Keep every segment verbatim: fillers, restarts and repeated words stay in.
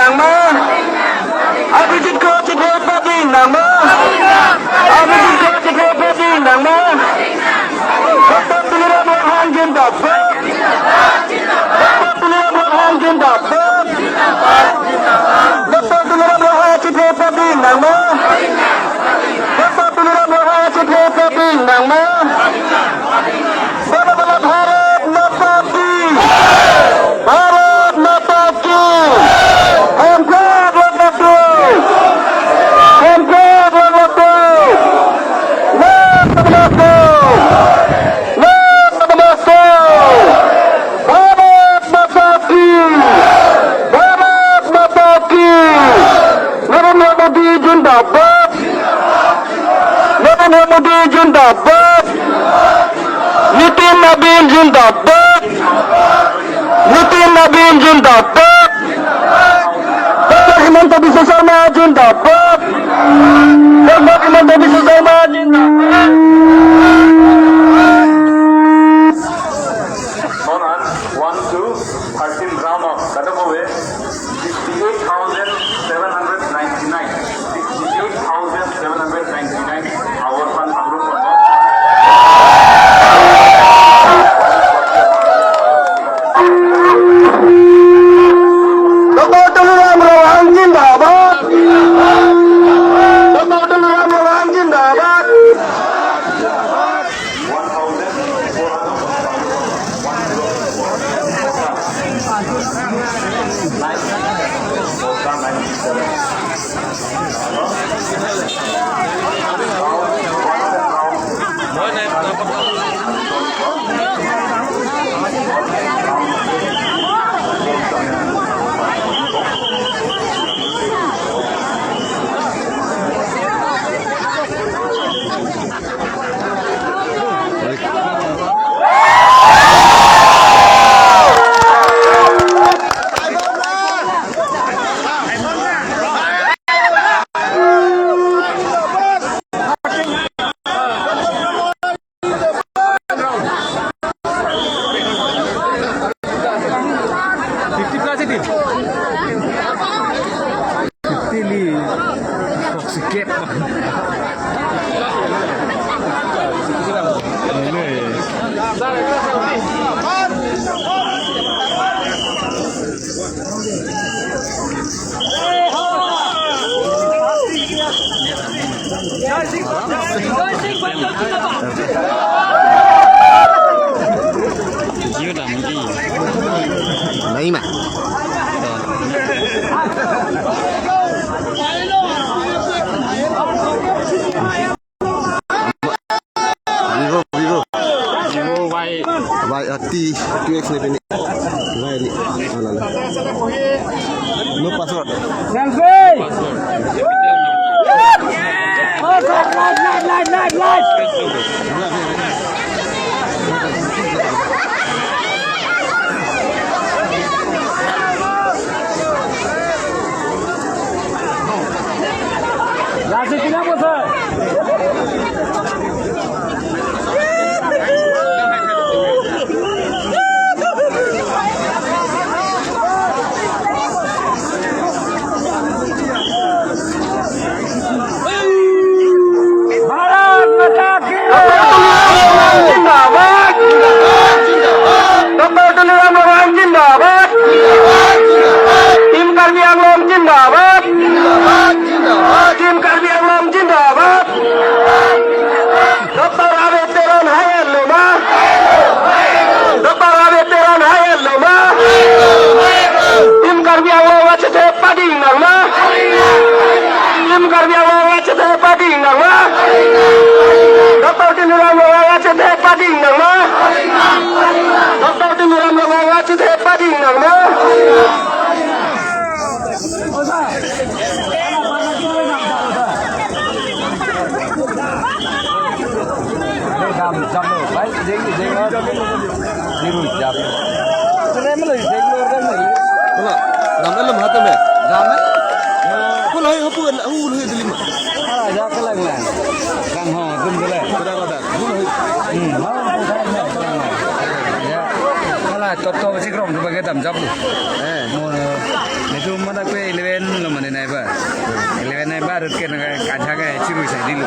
nangma? Abhijit Kro chithe pading nangma? Abhijit Kro chithe pading nangma? Doctor Tuliram Ronghang zindabad. Doctor Tuliram Ronghang zindabad. Doctor Tuliram Ronghang chithe pading nangma? Doctor Tuliram Ronghang chithe pading nangma? Bola bola Bharat Mata Ki! Bharat Mata Ki! Hamkhat lok lok tu! Hamkhat lok lok tu! Lok lok tu! Lok lok tu! Bharat Mata Ki! Bharat Mata Ki! Narendra Modi zindabad! Narendra Modi zindabad! Nitin Nabin zindabad! Nitin Nabin zindabad! Doctor Himanta Biswa Sarma zindabad! Doctor Himanta Biswa Sarma zindabad! Hold on. One, two, thirteen round of Kadabove. Sixty-eight thousand seven hundred ninety-nine. Sixty-eight thousand seven hundred ninety-nine. Our fund Amrut Pondok. Doctor Tuliram Ronghang zindabad. Doctor Tuliram Ronghang zindabad. Fifty plus eighty. Fifty li. Toxic cap. Jio dam di. Nai ma. Vivo, Vivo. Vivo Y. Y, uh, T, two X ni pini. Y ni. Ala, ala. No password. Selfie. Light, light, light, light, light. Bharat Mata Ki! Doctor Tuliram Ronghang zindabad! Doctor Tuliram Ronghang zindabad! Team Karbi Anglong zindabad! Team Karbi Anglong zindabad! Doctor Abe Teron hai-et lo ma? Doctor Abe Teron hai-et lo ma? Team Karbi Anglong achethe pading nangma? Team Karbi Anglong achethe pading nangma? Doctor Tuliram Ronghang achethe pading nangma? Doctor Tuliram Ronghang achethe pading nangma? Dam jam lo, bhai, jeng, jeng, jiru jam. Rem lo, jeng lo, rem lo. Kula, dam alam hata me. Dam, eh? Kula, hai, hapu, hu, hu, dilim. Ala, ja, kalang lang. Kang ho, dum dele. Kada, kada. Hu, hu. Hmm, ha, ha, ha, ha. Ya. Ala, top, top, sikrom, tu bagi dam jam lo. Eh. Mo, itu mana kue Ke nang kachang ke chiru sai di lu.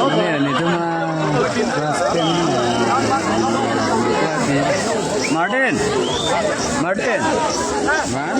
Ini, ini tu mah class ten. Martin, Martin, man?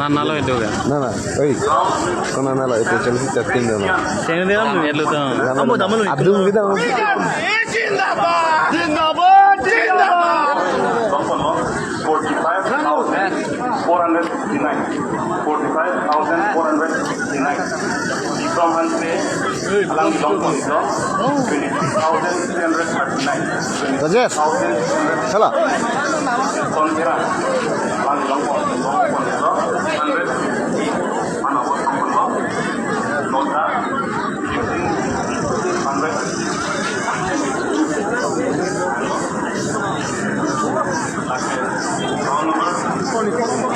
Nana lo itu kan? Nana, oi. Kona nana lo itu chelsea chatting dong. Channel dia kan itu tuh. Nana, nana. Adung kita. Zindabad! Zindabad! Zindabad! Forty-five thousand four hundred fifty-nine. Forty-five thousand four hundred fifty-nine. Alang long pon iso, twenty-three thousand three hundred thirty-nine. Rajesh. Thousand three hundred. Hala. Son Kera. Alang long pon, long pon iso, hundred fifty. Mano, long pon iso. Nota, fifteen hundred. Round number.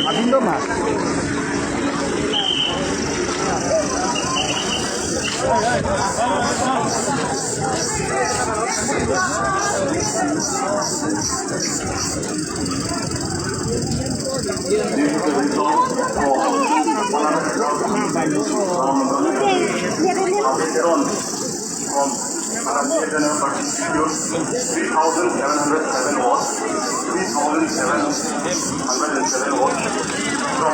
Abindo ma. Three thousand seven hundred.